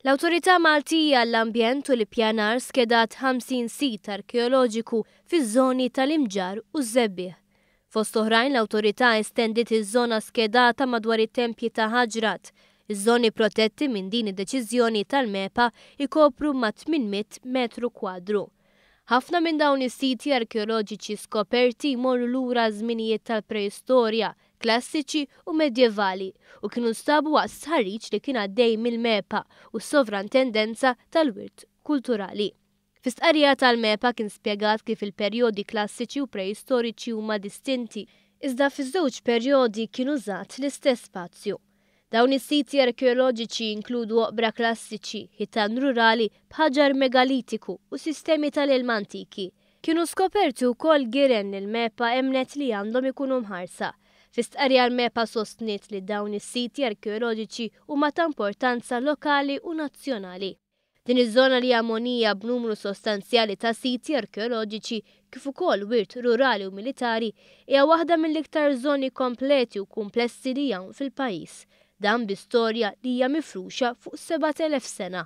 L-Awtorità Maltija għall-Ambjent u l-Ippjanar skedat 50 sit arkeoloġiku fiż-żoni tal-Imġarr u ż-Żebbiegħ. Fost oħrajn l-awtorità estendiet iż-żona skedata madwar it-tempji ta' Ħaġrat. Iż-żoni protetti minn din id-deċiżjoni tal-MEPA jkopru mat-800 metru kwadru. Ħafna minn dawn is-siti arkeoloġiċi skoperti jmorru lura għaż-żminijiet tal-preistorja, klassiċi u medjevali u kienu nstabu waqt stħarriġ li kien għaddej mill-MEPA u s-Sovrantendenza tal-Wirt Kulturali. Fi stqarrija tal-MEPA kien spjegat kif il-perjodi klassiċi u preistoriċi huma distinti, iżda fiż-żewġ perjodi kien użat l-istess spazju. Dawn is-siti arkeoloġiċi jinkludu oqbra klassiċi, ħitan rurali b'ħaġar megalitiku u sistemi tal-ilma antiki. Kienu skoperti wkoll giren li l-MEPA emmnet li għandhom ikunu mħarsa. Fi stqarrija l-MEPA sostniet li dawn is-siti arkeoloġiċi huma ta' importanza lokali u nazzjonali. Din iż-żona li hija mogħnija b'numru sostanzjali ta' siti arkeoloġiċi kif ukoll wirt rurali u militari hija waħda mill-iktar żoni kompleti u kumplessi li hawn fil-pajjiż. Dan bi storja li hija mifruxa fuq 7,000 sena.